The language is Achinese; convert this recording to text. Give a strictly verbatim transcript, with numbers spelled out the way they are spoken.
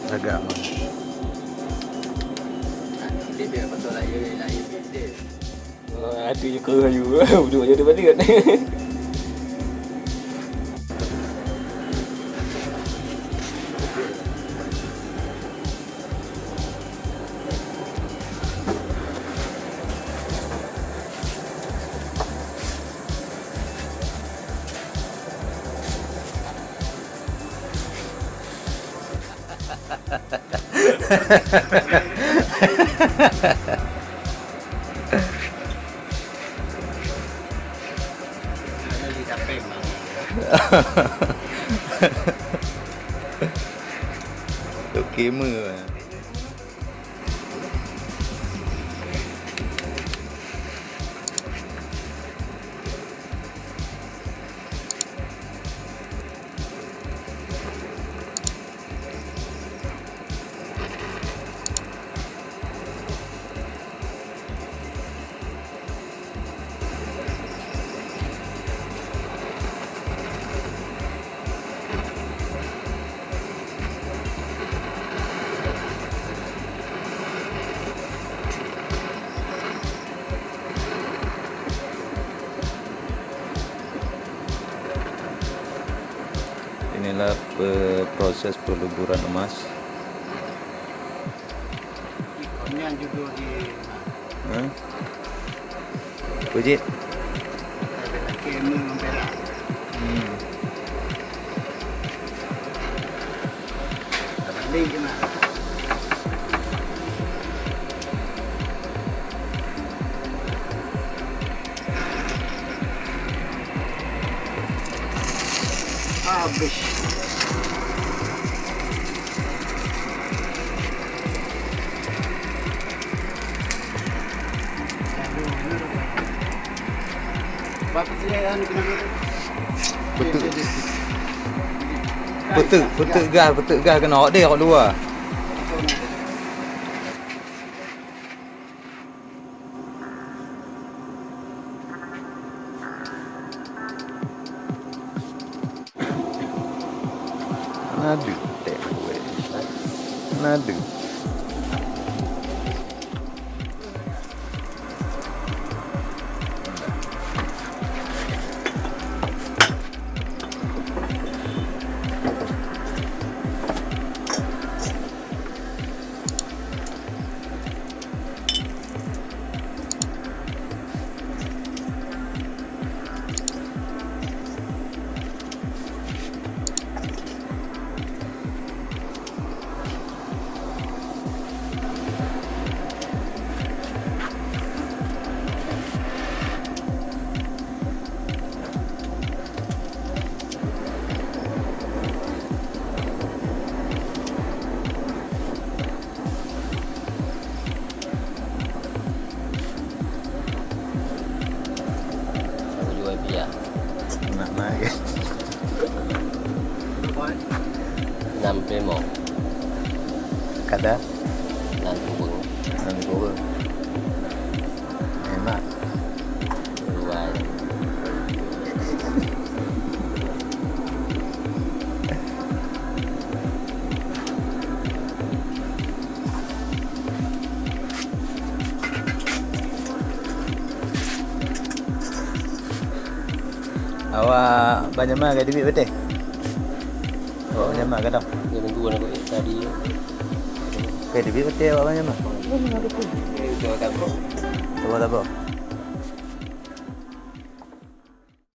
Lagak, man. Aduh, je keu ayu. Udah je balik kan. Tok kema. Inilah pe-, proses peluburan emas. Ikon nyan judul di Hah? Apa cit? Laki ilmu ngon perak. Hmm. Tabanding je, Mak. Habis. Beutôi. Beutôi, beutôi gas, beutôi gas keunoe deh awak dua. Aduh, tek kueh. Aduh. Nak naik. Enam puluh lima. Kada? Enam puluh. Enam puluh. Enak. Luar. Awak ban nyama ka duit bateh? Awak ban nyama ka dong? Dua minggu nak tadi. Ka duit bateh awak ban nyama? Dua tabung. Dua tabung.